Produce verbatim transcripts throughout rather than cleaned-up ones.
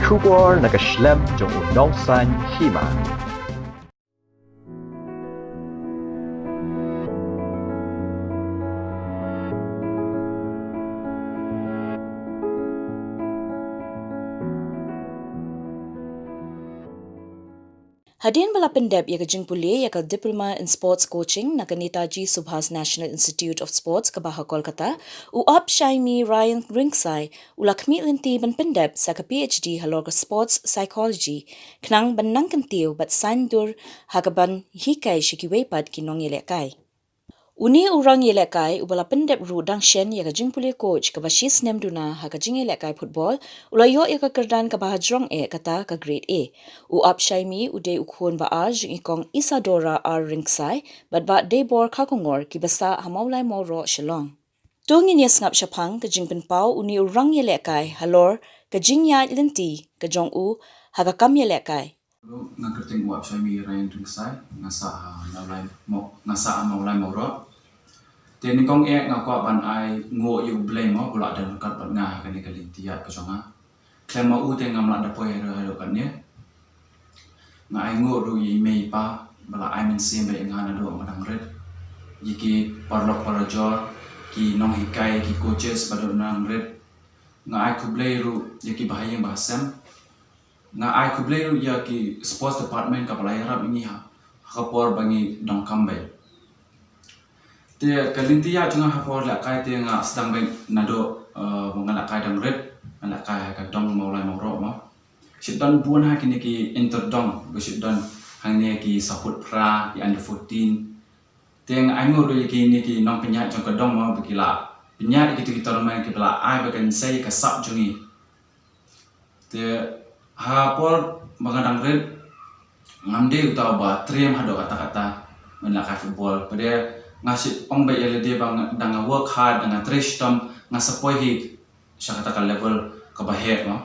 Khubor na ka shlem jong u nongsan hima. Hadien ba la pyndep ïa ka jingpule ïa ka Diploma in Sports Coaching na ka Netaji Subhas National Institute of Sports kaba ha Kolkata, u Ap Shaimi Ryan Ringsai u la khmih lynti ban pyndep sa ka PhD halor ka Sports Psychology, khnang ban nang kyntiew bad saiñdur ha kaban hikai sha kiwei pat ki nongïalehkai. Une u rangïalehkai uba la pyndep ruh dang shen ïa ka jingpule coach kaba shi snem duna ha ka jingïalehkai football, u la ïoh ïa ka kyrdan kaba hajrong eh kata ka Grade A. U Ap Shaimi u dei u khun ba ar jong i Kong Isadora R Ringsai bad Bah Deibor Kharkongor kiba sah ha Mawlai Mawroh, Shillong. To ngin ïa sngap shaphang ka jingpynpaw une u rangïalehkai halor ka jingïaid lynti ka jong u ha ka kam ïalehkai. Nga kyrteng u Ap Shaimi Ryan Ringsai, nga sah ha Mawlai Maw-, nga sah ha Mawlai Mawroh. Te nyngkong eh nga kwah ban ai nguh ïa U Blei mo, ba u la don ryngkat bad nga ha kane ka lynti ïaid ka jong nga. Khlem ma u te ngam lah da poi haduh haduh katne. Nga ai nguh ruh ïa i mei i pa ba la ai mynsiem bad ïa nga naduh nga dang rit. Ïa ki paralok parajor, ki nonghikai, ki coaches ba don dang rit. Nga ai khublei ruh ïa ki bahaïing bahasem. Nga ai khublei ruh ïa ki sports department kaba la ïarap ïa ngi ha, ha ka por ba ngi donkam bha. Te ka lynti ïaid jong nga ha por lehkai te nga sdang beit naduh, eh, ba nga lehkai dang rit, nga lehkai ha ka dong Mawlai Mawroh mo. Shu don bun ha kine ki inter dong, ba shu don hangne ki Saput Phra, ki under fourteen. Te nga ai nguh ruh ïa kine ki nongpynïaid jong ka dong mo, ba ki la pynïaid ïa kito ki tournament kiba la ai ba kan sei ka sap jong ngi. Te ha por ba nga dang rit, ngam dei uta uba triem haduh katta katta ban lehkai football. Pyrthei nga shu ong beit ïa lade ba nga dang work hard, dang trei shitom, nga sa poi hi sha kata ka level kaba heh mo.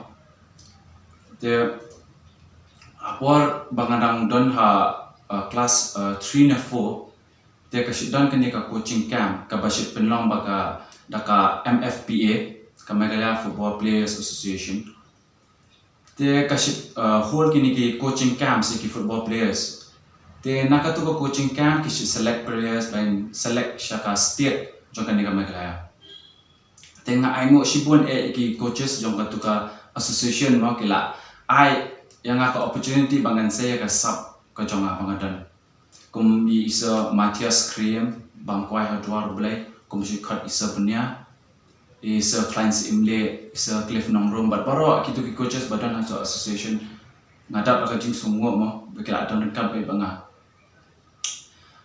Te ha por ba nga dang don ha, uh, class, uh, three ne four, te ka shu don kane ka coaching camp kaba shu pynlong ba ka, da ka M F P A, ka Meghalaya Football Players Association. Te ka shu, uh, hold kine ki coaching camps ïa ki football players. Te na kato ka coaching camp ki shu select players ban select sha ka state jong kane ka Meghalaya. Te nga ai nguh shibun eh ïa ki coaches jong kato ka association mo, ki la ai ïa nga ka opportunity ba ngan sei ïa ka sap ka jong nga ba nga don. Kum i Sir Matthias Krim, bam kwai ha dwar U Blei, kum shi khot i Sir Bunia, i Sir Klein Syiemlieh, i Sir Cliff Nongrum, bad baroh kito ki coaches ba don ha ka association. Nga dap da ka jingsngewnguh mo, ba ki la don ryngkat bad nga.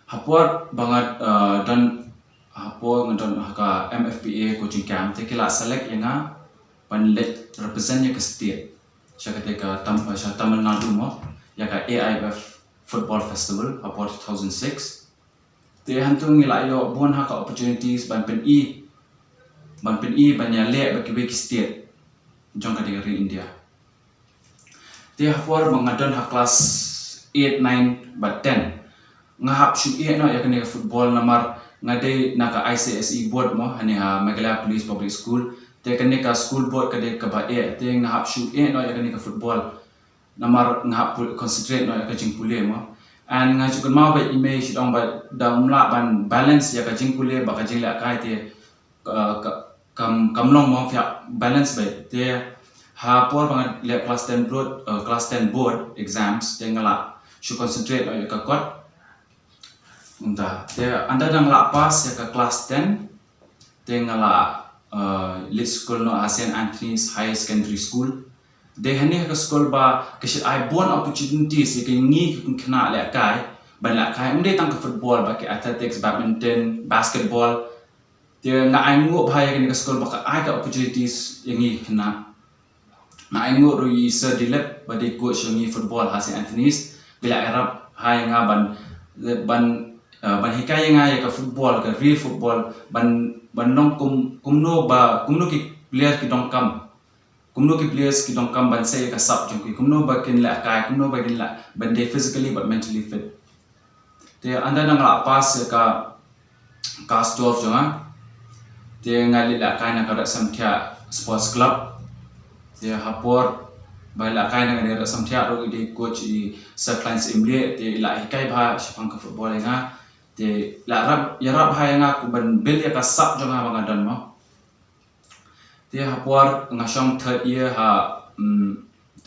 Ha por ba nga, uh, don, ha por nga don ha ka M F P A coaching camp, te ki la select ïa nga ban leit represent ïa ka state sha kata ka Tam-, sha Tamil Nadu mo, ïa ka A I F Football Festival ha por two thousand six. Te hangto ngi la ïoh bun ha ka opportunities ban pyni, ban pyni, ban ïaleh bad kiwei ki state jong ka ri India. Te ha por ba nga don ha class eight, nine bad ten, nga hap shu ïeh noh ïa kane ka football namar nga dei na ka I C S E board mo, hangne ha Meghalaya Police Public School. Te kane ka school board ka dei kaba ïeh, te nga hap shu ïeh noh ïa kane ka football. Namar nga hap pu-, concentrate noh ïa ka jingpule mo. And nga shu kynmaw bad i mei shu ong ba da um lah ban balance ïa ka jingpule bad ka jinglehkai te, uh, ka, kam, kam long mo, phi hap balance bad. Te ha por ba nga leh class ten board, uh, class ten board exams, te nga la shu concentrate noh ïa ka kot. Ynda, te ynda dang la pass ïa ka class ten, te nga la, uh, leit skul noh ha Saint Anthony's Higher Secondary School. Te hangne ha ka skul ba ka shu ai bun opportunities ïa ngi ki khynnah lehkai, ban lehkai, ym dei tang ka football, ba ki athletics, badminton, basketball. Te nga ai nguh bha ïa kane ka skul ba ka ai ka opportunities ïa ngi ki khynnah. Nga ai nguh ruh ïa i Sir Dilip ba dei coach jong ngi football ha Saint Anthony's. Ki la ïarap ha ïa nga ban, ban, uh, ban hikai ïa nga ïa ka football, ka real football, ban, ban long kum, kumno ba, kumno ki players ki donkam. Kumno ki players ki donkam ban sei ïa ka sap jong ki. Kumno ba kin lehkai, kumno ba kin leh ban dei physically bad mentally fit. Te ynda nga la pass ïa ka class twelve jong nga, te nga leit lehkai na ka Red Samthiah Sports Club. Te ha por Ba la kai na nga ne rasam thiah ruh i dei coach i Sir Klein Syiemlieh, te i la hikai bha shaphang ka football ïa nga. Te la rap, ïarap bha ïa nga kum ban build ïa ka sap jong nga ba nga don mo. Te ha por nga shong third year ha, mm,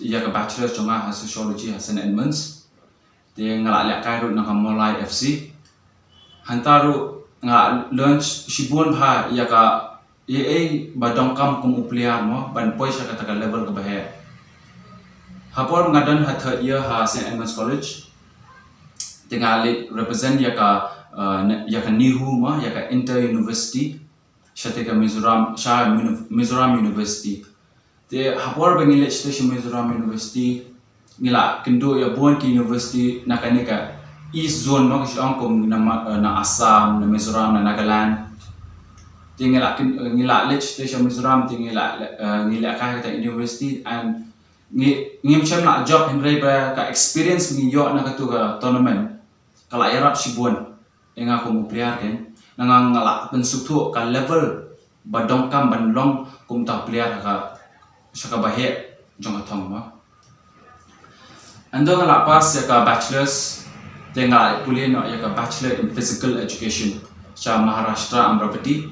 ïa ka bachelor jong nga ha sociology ha Saint Edmunds. Te nga la lehkai ruh na ka Mawlai F C. Hangta ruh nga learn shibun bha ïa ka, ïa ei ba donkam kum u player mo, ban poi sha kata ka level kaba heh. Ha por nga don ha third year ha Saint Edmunds College, te nga leit represent ïa ka, uh, ïa ka NEHU mo, ïa ka inter university, shatei ka Mizoram, sha Mizoram University. Te ha por ba ngi leit shatei sha Mizoram University, ngi la kynduh ïa bun ki university na kane ka East Zone mo, ki shu ong kum na, na Assam, na Mizoram, na Nagaland. Te ngi la, ngi la leit shatei sha Mizoram, te ngi la, uh, ngi la kai kata university, and ngi, ngim shym la jop, hynrei ba ka experience ngi ïoh na katu ka tournament ka la ïarap shibun ïa nga kum u player kein. Na nga, nga la pynsngewthuh ka level ba donkam ban long kum uta u player ha ka, sha kaba heh jong ka thong mo. Ynda nga la pass ïa ka bachelors, te nga la pule noh ïa ka Bachelor in Physical Education sha Maharashtra Amaravati.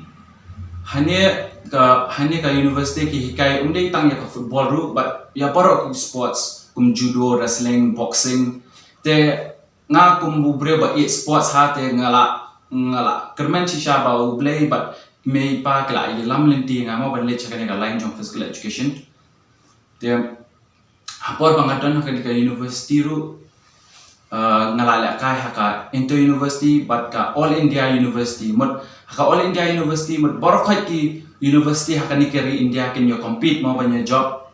Hangne ka, hangne ka university ki hikai ym dei tang ïa ka football ruh, but ïa baroh ki sports kum judo, wrestling, boxing. Te nga kum u briew ba ïeit sports ha, te nga la, nga la kyrmen shisha ba U Blei bad mei pa ki la ïalam lynti ïa nga mo ban leit sha kane ka line jong physical education. Te ha por ba nga don ha kane ka university ruh, uh, nga la lehkai ha ka inter university bad ka All India University. Mut ha ka All India University mut baroh khoit ki university ha kane ka ri India kin ïa compete mo ban ïa jop.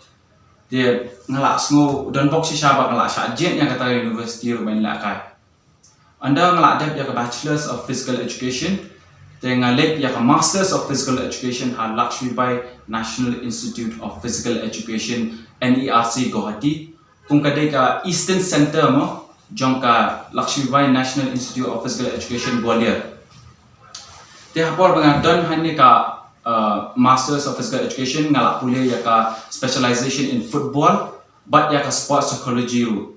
Te nga la sngew donbok shisha ba nga la shah jied ïa kata ka university ruh ban lehkai. Ynda nga la dep ïa ka Bachelors of Physical Education, te nga leit ïa ka Masters of Physical Education ha Lakshmibai National Institute of Physical Education, N E R C, Guwahati. Kum ka dei ka Eastern Center mo jong ka Lakshmibai National Institute of Physical Education, Gwalior. Te ha por ba nga don hangne ka, uh, Masters of Physical Education, nga la pule ïa ka specialization in football bad ïa ka sports psychology ruh.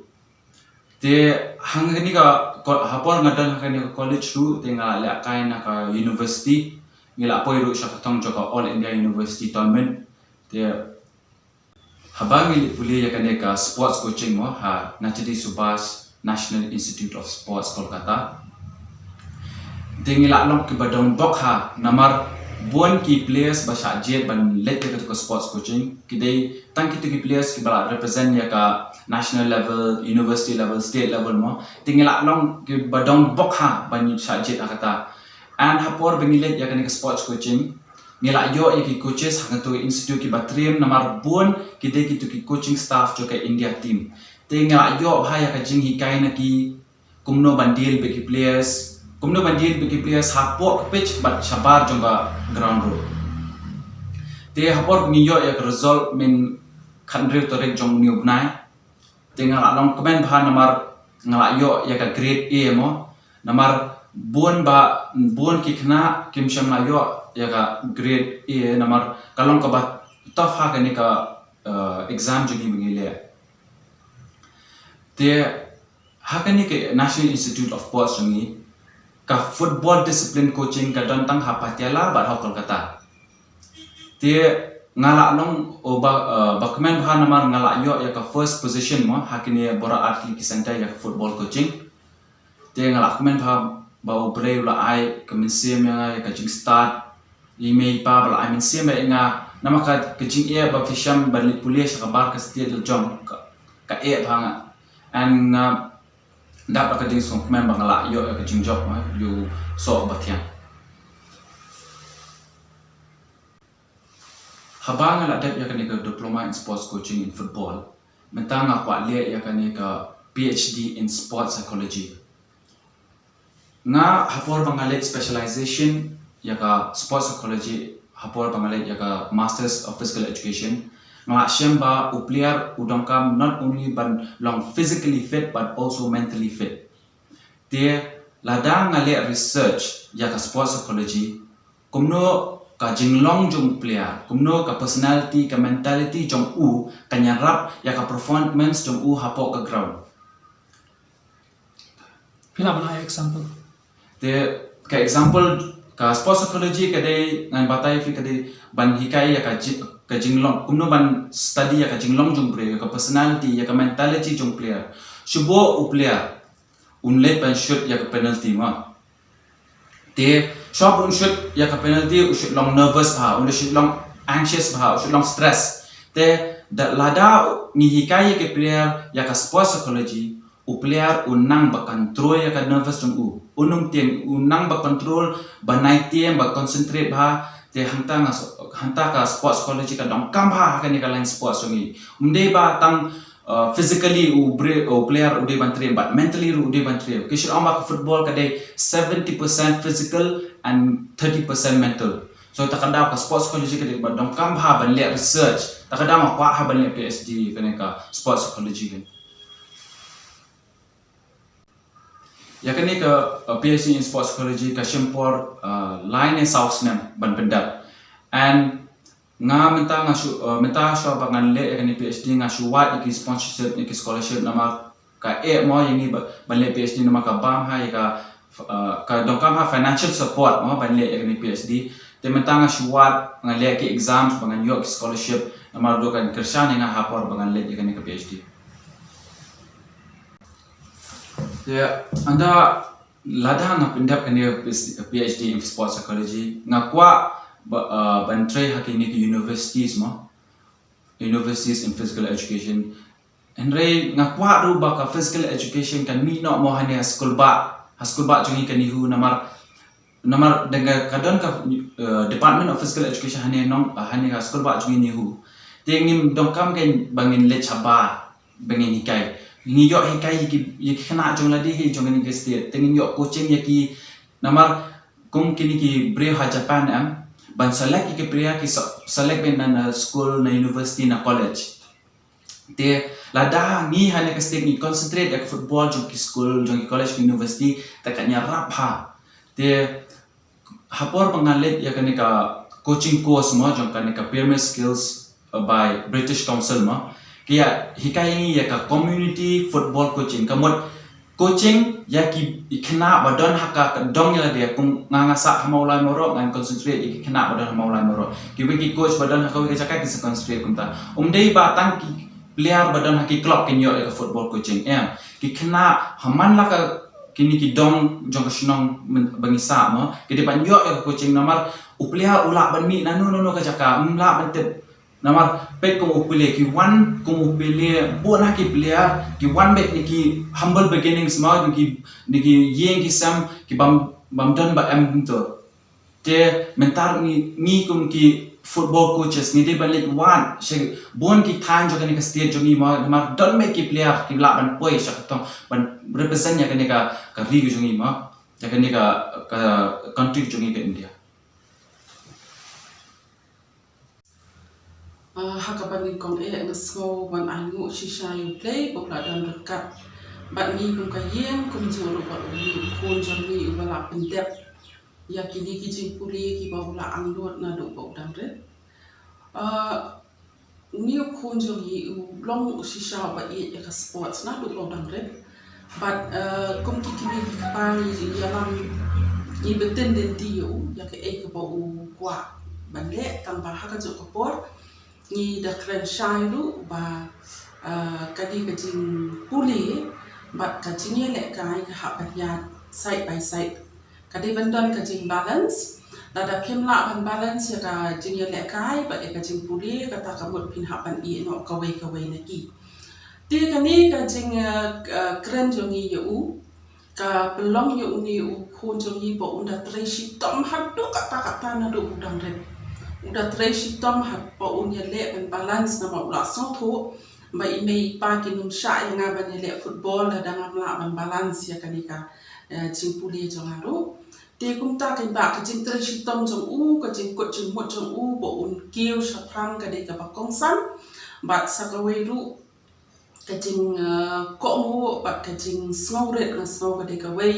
Te hangni ka ko-, ha por nga don ha kane ka college ruh, te nga la lehkai na ka university, ngi la poi ruh sha ka thong jong ka All India University Tournament. Te haba ngi leit pule ïa kane ka sports coaching mo ha Netaji Subhash National Institute of Sports, Kolkata. Te ngi la long kiba donbok ha, namar bun ki players ba shah jied ban leit ïa katu ka sports coaching, ki dei tang kitu ki players kiba la represent ïa ka national level, university level, state level mo. Te ngi la long kiba donbok ha ban shah jied ha kata. And ha por ba ngi leit ïa kane ka sports coaching, ngi la ïoh ïa ki coaches ha katu ka institute kiba trim, namar bun ki dei kitu ki coaching staff jong ka India team. Te ngi la ïoh bha ïa ka jinghikai na ki, kumno ban deal bad ki players, kumno ban deal bad ki players hapoh ka pitch bad shabar jong ka ground ruh. Te ha por ngi ïoh ïa ka result mynhynriew tarik jong une u bnai. Te nga la long kmen bha namar nga la ïoh ïa ka grade A mo. Namar bun ba, bun ki khynnah kim shym la ïoh ïa ka grade A namar ka long kaba tough ha kane ka, uh, exam jong ngi ba ngi leh. Te ha kane ka National Institute of Sports jong ngi, ka football discipline coaching ka don tang ha Patiala bad ha Kolkata. Te nga la long, oh, ba, uh, ba kmen bha namar nga la ïoh ïa ka first position mo ha kine baroh artylli ki center ïa ka football coaching. Te nga la kmen bha ba U Blei u la ai ka mynsiem ïa nga ïa ka jingstad. I mei i pa ba la ai mynsiem ïa nga namar ka, ka jingeh ba phi shem ban leit pule sha ka bar ka state la jong ka, ka eh bha nga. And nga dap da ka jingsngewkmen ba nga la ïoh ïa ka jingjop, eh, ïa u soh ba thiang. Haba nga la dep ïa kane ka Diploma in Sports Coaching in Football, mynta nga kwah leh ïa kane ka P H D in Sports Psychology. Nga ha por ba nga leit specialization ïa ka Sports Psychology, ha por ba nga leit ïa ka Masters of Physical Education, nga la shem ba u player u donkam not only ban long physically fit but also mentally fit. Te lada nga leh research ïa ka Sports Psychology, kumno ka jinglong jong u player, kumno ka personality, ka mentality jong u kan ïarap ïa ka performance jong u hapoh ka ground. Phi lah ban ai example. Te ka example ka sports psychology ka dei, ngan batai phi, ka dei ban hikai ïa ka ji-, ka jinglong, kumno ban study ïa ka jinglong jong u briew, ïa ka personality, ïa ka mentality jong u player. Shu bok u player un leit ban shoot ïa ka penalty mo. Te shuwa ba un shoot ïa ka penalty, u shoot long nervous bha, u shoot long anxious bha, u shoot long stress. Te da lada ngi hikai ïa ka player ïa ka sports psychology, u player un nang ba control ïa ka nervous jong u. Un ym tieng, un nang ba control, ba nai tieng, ba concentrate bha. Te hangta nga s-, hangta ka sports psychology ka donkam bha ha kane ka line sports jong ngi. Um dei ba tang uh, physically u bre-, u player u dei ban train, but mentally ruh u dei ban train. Ki shu ong ba ka football ka dei seventy percent physical and thirty percent mental. So ta ka daw ka sports psychology ka dei ba donkam bha ban leh research. Ta ka daw nga kwah ha ban leh PhD kane ka sports psychology kan. Ïa kane ka uh, PhD in sports psychology ka shim por uh, lai ne saw snem ban pyndep. And nga mynta nga shu, uh, mynta shuwa ba ngan leh ïa kane PhD nga shu wad ïa ki sponsorship, ïa ki scholarship, namar ka eh mo ïa ngi ba, ban leh PhD namar ka bam ha ïa ka, uh, ka donkam ha financial support mo ban leh ïa kane PhD. Te mynta nga shu wad, nga leh ki exams ba ngan ïoh ki scholarship, namar ruh kan kyrshan ïa nga ha por ba ngan leh ïa kane ka PhD. Te ynda lada nga pyndep kane ka PhD in sports psychology, nga kwah ba, uh, ban trei ha kine ki universities mo, universities in physical education. Hynrei nga kwah ruh ba ka physical education kan mih noh mo hangne ha skul bah, ha skul bah jong ngi ka NEHU, namar, namar dang ka don ka uh, Department of Physical Education hangne nong, uh, hangne ha skul bah jong ngi NEHU. Te ngim donkam kein ba ngin leit shabar ba ngin hikai. Ngi ïoh hikai ïa ki, ïa ki khynnah jong lade hi jong kane ka state. Te ngin ïoh coaching ïa ki, namar kum kine ki briew ha Japan em, ban select ïa ki player ki se-, select beit na, na school, na university, na college. Te lada ngi ha kane ka state ngi concentrate ïa ka football jong ki school, jong ki college, ki university, te kan ïarap bha. Te ha por ba nga leit ïa kane ka coaching course mo, jong kane ka Pyramid Skills, uh, by British Council mo, ki ïa hikai ïa ngi ïa ka community football coaching. Ka mut coaching ïa ki khynnah ba don ha ka, ka dong ïa lade, kum nga, nga sah ha Mawlai Mawroh, ngan concentrate ïa ki khynnah ba don ha Mawlai Mawroh. Kiwei ki coach ba don ha kawei ka jaka ki sa concentrate kumta. Um dei ba tang ki player ba don ha ki club kin ïoh ïa ka football coaching. Em, ki khynnah ha man la ka kine ki dong jong ka shnong men-, ba ngi sah mo, ki dei ban ïoh ïa ka coaching namar u player u lah ban mih na no no no ka jaka, um lah ban tip. Namar peit kum u Pele, ki wan kum u Pele, bun ha ki player ki wan beit na ki humble beginnings mo, na ki, na ki ïing ki sem, ki bym, bym don ba em kumto. Te mynta ngi, ngi kum ki football coaches ngi dei ban leit wad sha bun ki thaiñ jong kane ka state jong ngi mo, namar don beit ki player ki lah ban poi sha ka thong ban represent ïa kane ka, ka ri jong ngi mo, ïa kane ka, ka country jong ngi ka India. Ah, ha kaba nyngkong eh nga sngew ban ainguh shisha ïa U Blei ba u la don ryngkat bad ngi kum ka ïing kumjuh ruh bad une u khun jong ngi uba la pyndep ïa kine ki jingpule kiba u la angnud naduh ba u dang rit. Ah, une u khun jong ngi u long shisha uba ïeit ïa ka sports naduh ba u dang rit. Bad, eh, kum ki kmie ki kpa ngi ïalam, ngi btin lynti ïa u ïa kaei kaba u kwah ban leh, tang ba ha kajuh ka por ngi da kren shai ruh ba, eh, ka dei ka jingpule bad ka jingïalehkai ka hap ban ïaid side by side. Ka dei ban don ka jingbalance. Lada phim lah ban balance ïa ka jingïalehkai bad ïa ka jingpule, kata ka mut phin hap ban ïeh noh kawei kawei na ki. Te kane ka jing, eh, eh, kren jong ngi ïa u ka pynlong ïa une u khun jong ngi ba un da trei shitom haduh katta katta naduh u dang rit. U da trei shitom ha ba un ïaleh ban balance namar u la sngewthuh ba i mei i pa kin ym shah ïa nga ban ïaleh football lada ngam lah ban balance ïa kane ka, eh, jingpule jong nga ruh. Te kumta kein ba ka jingtrei shitom jong u, ka jingkut jingmut jong u ba un kiew shaphrang ka dei kaba kongsan. Bad sa kawei ruh ka jing, eh, kohnguh bad ka jingsngewrit nga sngew ka dei kawei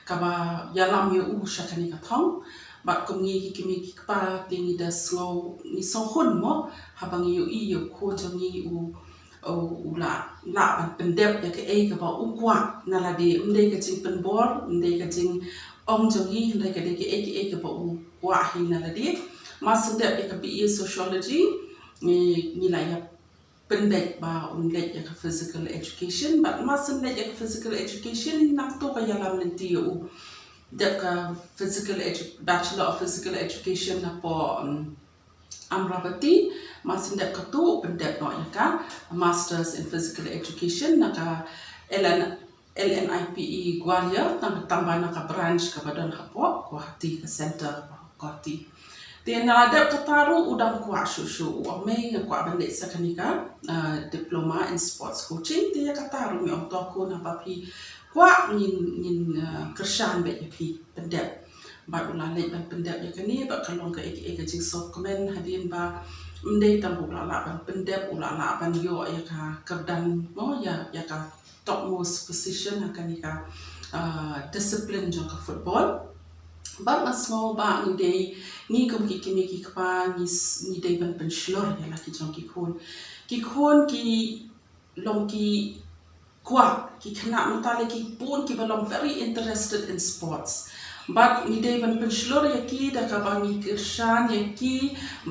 kaba ïalam ïa u sha kane ka thong. Bad kum ngi ki kmie ki kpa te ngi da sngew, ngi sngew hun mo haba ngi ïohi ïa u khun jong ngi u, u, u la, la ban pyndep ïa kaei kaba u kwah na lade, ym dei ka jingpynbor, ym dei ka jingong jong ngi, hynrei ka dei kaei kaei kaba u kwah hi na lade. Mar shu dep ïa ka B A Sociology, ngi, ngi la ïa pynbeit ba un leit ïa ka physical education, bad mar shu leit ïa ka physical education nangta ka ïalam lynti ïa u. Dep ka physical edu-, Bachelor of Physical Education na po, um, Amravati, mar shu dep katu u pyndep noh ïa ka Masters in Physical Education na ka L N, L N I P E Gwalior, tang, tangba na ka branch kaba don hapoh Guwahati, ka center Guwahati. Te na la dep kata ruh u dang kwah shuh shuh, u ong mei nga kwah ban leit sa kane ka, uh, diploma in sports coaching. Te ïa kata ruh ngi ong to khun, haba phi kwah ngin, ngin, uh, kyrshan beit ïa phi pyndep. Bad u la leit ban pyndep ïa kane, bad ka long kaei kaei ka jingsngewkmen hadien ba ym dei tang ba u la lah ban pyndep, u la lah ban ïoh ïa ka kyrdan mo, ïa, ïa ka topmost position ha kane ka, uh, discipline jong ka football. Bad nga sngew ba ngi dei, ngi kum ki kmie ki kpa, ngi s-, ngi dei ban pynshlur ïa la ki jong ki khun. Ki khun ki long ki kwah, ki khynnah mynta lei ki bun kiba long very interested in sports. Bad ngi dei ban pynshlur ïa ki da kaba ngi kyrshan ïa ki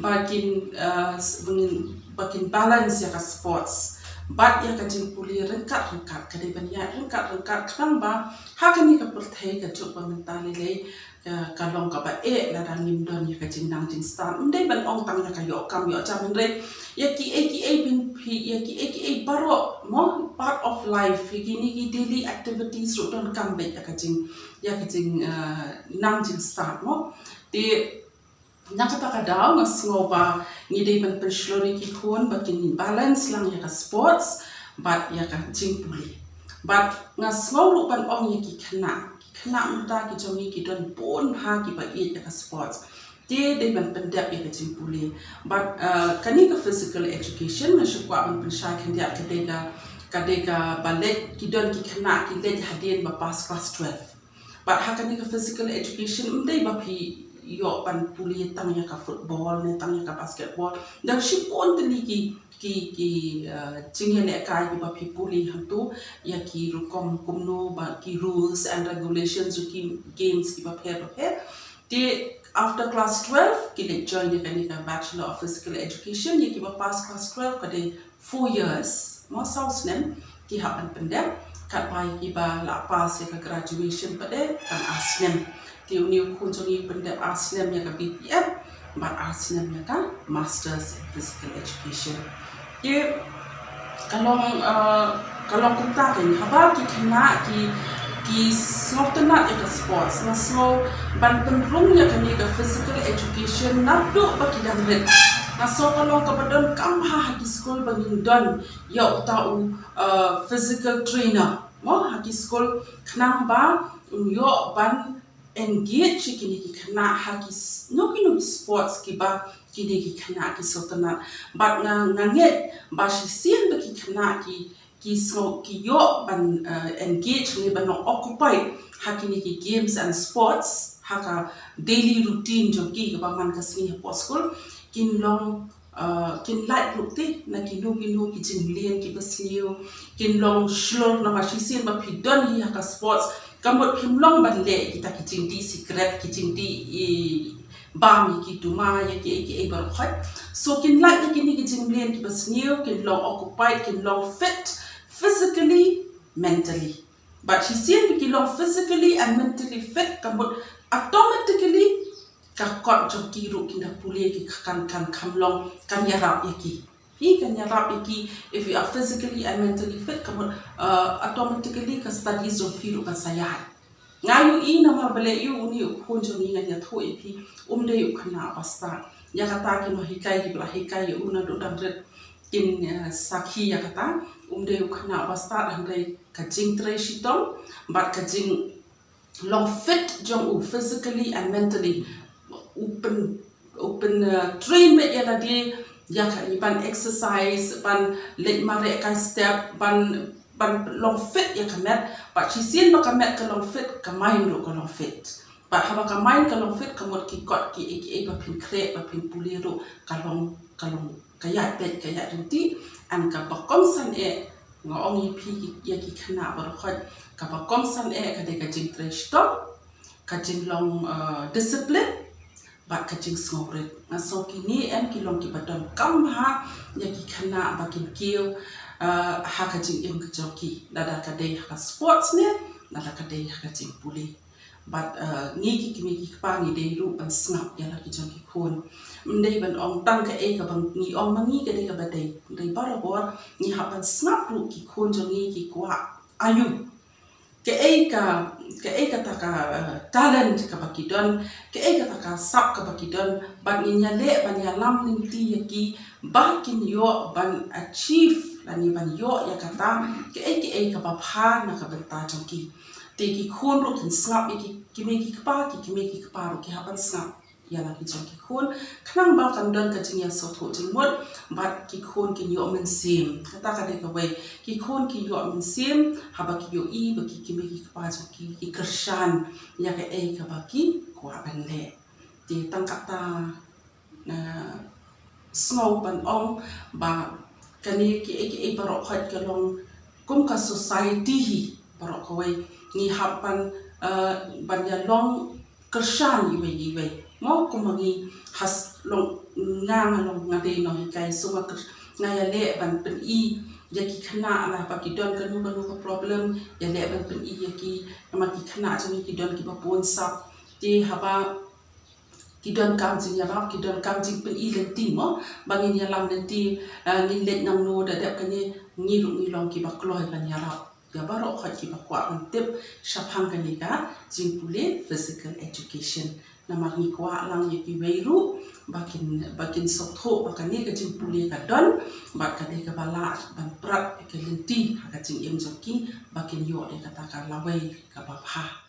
ba kin, uh, s-, ba ngin, ba kin balance ïa ka sports bad ïa ka jingpule ryngkat ryngkat, ka dei ban ïaid ryngkat ryngkat, khnang ba ha kane ka pyrthei ka juk ba mynta lei lei, ka, ka long kaba eh lada ngim don ïa ka jingnang jingstad. Ym dei ban ong tang ïa ka ïoh kam ïoh jam, hynrei ïa kiei kiei, phin, phi, ïa kiei kiei baroh mo, part of life, ïa kine ki daily activities ruh donkam beit ïa ka jing, ïa ka jing, uh, nang jingstad mo. Te na kata ka daw nga sngew ba ngi dei ban pynshlur ïa ki khun ba kin balance lang ïa ka sports bad ïa ka jingpule. Bad nga sngew ruh ban ong ïa ki khynnah, ki khynnah mynta ki jong ngi ki don bun bha kiba ïeit ïa ka sports. Te dei ban pyndep ïa ka jingpule. Bad, uh, kane ka physical education nga shu kwah ban pynshai khyndiat, ka dei ka, ka dei kaba leit, ki don ki khynnah ki leit hadien ba pass class twelve. Bad ha kane ka physical education ym dei ba phi ïoh ban pule tang ïa ka football ne tang ïa ka basketball. Dang shibun tylli ki, ki, ki, uh, jingïalehkai kiba phi pule hangto, ïa ki rukom kumno ba ki rules and regulations jong ki games kiba pher ba pher. Te after class twelve ki leit join ïa kane ka Bachelor of Physical Education, ïa kiba pass class twelve ka dei four years, mo, saw snem ki hap ban pyndep, katba ïa kiba la pass ïa ka graduation pat de tang ar snem. Te une u khun jong ngi u pyndep ar snem ïa ka B P Ed bad ar snem ïa ka Masters in Physical Education. Te ka long, uh, ka long kumta kein, haba ki khynnah ki, ki sngewtynnat ïa ka sports, nga sngew ban pynrung ïa kane ka physical education naduh ba ki dang rit. Nga sngew ka long kaba donkam ha, ha ki skul ba ngin don ïa uta u, uh, physical trainer, mo, ha ki skul, khnang ba un ïoh ban engage ïa kine ki khynnah ha kino kino ki sports kiba kine ki khynnah ki sngewtynnat. Bad nga, nga ngeit ba shisien ba ki khynnah ki, ki sngew, ki ïoh ban, uh, engage ne ban long occupied ha kine ki games and sports ha ka daily routine jong ki kaba man ka sngi hapoh skul, kin long, uh, kin lait ruh te na kino kino ki jingmlien kiba sniew, kin long shlur. Namar shisien ba phi don hi ha ka sports, ka mut phim long ban leh kita ki jingdih sikret, ki jingdih, eh, bam ïa ki duma, ïa kiei kiei baroh khoit. So kin lait ïa kine ki jingmlien kiba sniew, kin long occupied, kin long fit physically, mentally. Bad shisien ba ki long physically and mentally fit, ka mut automatically ka kot jong ki ruh kin da pule, ki kan, kan kham long, kan ïarap ïa ki. Phi, kan ïarap ïa ki, if you are physically and mentally fit, ka mut, uh, automatically ka studies jong phi ruh kan sa ïaid. Nga ïohi namar balei, ïa une u khun jong ngi, ngan ïathuh ïa phi, um dei u khynnah ba stad. Ïa kata ki nonghikai kiba la hikai ïa u naduh dang rit kin, uh, sakhi ïa kata. Um dei u khynnah ba stad, hynrei ka jingtrei shitom bad ka jing long fit jong u physically and mentally. U pyn, u pyn, uh, train beit ïa lade ïa ka, ban exercise, ban leit mareh kai step, ban, ban long fit ïa ka met. Bad shisien ba ka met ka long fit, ka mind ruh ka long fit. Haba ka mind ka long fit, ka mut ki kot ki ei ki ei ba phin khreh, ba phin pule ruh ka long, ka long ka ïaid beit, ka ïaid ryntih. And kaba kongsan eh, nga ong ïa phi ki, ïa ki khynnah baroh khoit, kaba kongsan eh ka dei ka jingtrei shitom, ka jinglong, eh, discipline, bad ka jingsngewrit. Nga sngew kine em ki long kiba donkam bha ïa ki khynnah ba kin kiew, eh, ha ka jingim ka jong ki, lada ka dei ha ka sports ne lada ka dei ha ka jingpule. Bad, eh, ngi ki kmie ki kpa ngi dei ruh ban sngap ïa la ki jong ki khun. Ym dei ban ong tang kaei kaba ngi ong ma ngi ka dei kaba dei. Dei barabor ngi hap ban sngap ruh ki khun jong ngi ki kwah aïu, kaei ka, kaei kata ka, eh, talent kaba ki don, kaei kata ka sap kaba ki don, bad ngin ïaleh ban ïalam lynti ïa ki ba kin ïoh ban achieve lane ban ïoh ïa kata kaei kaei kaba bha na ka bynta jong ki. Te ki khun ruh kin sngap ïa ki kmie ki kpa, ki kmie ki kpa ruh ki hap ban sngap ïa la ki jong ki khun, khnang ba kan don ka jingïasngewthuh jingmut, bad ki khun kin ïoh mynsiem. Kata ka dei kawei, ki khun kin ïoh mynsiem haba ki ïohi ba ki kmie ki kpa jong ki ki kyrshan ïa kaei kaba ki kwah ban leh. Te tang kata, eh, sngew ban ong ba kane kiei kiei baroh khoit ka long kum ka society hi baroh kawei ngi hap ban, eh, ban ïalong kyrshan iwei iwei. Mo, kum ma ngi, has long, nga, nga long, nga dei nonghikai, so nga kyr-, nga ïaleh ban pyni ïa ki khynnah la ba ki don kano kano ka problem, ïaleh ban pyni ïa ki, namar ki khynnah jong ngi ki don kiba bun sap. Te haba ki donkam jingïarap, ki donkam jingpyni lynti mo, ba ngin ïalam lynti, eh, ngin leit nangno, da dep kane ngi ruh ngi long kiba kloi ban ïarap ïa baroh khoit kiba kwah ban tip shaphang kane ka jingpule physical education. Namar ngi kwah lang ïa kiwei ruh ba kin, ba kin sngewthuh ba kane ka jingpule ka don, bad ka dei kaba lah ban prat ïa ka lynti ha ka jingim jong ki, ba kin ïoh ïa kata ka lawei kaba bha.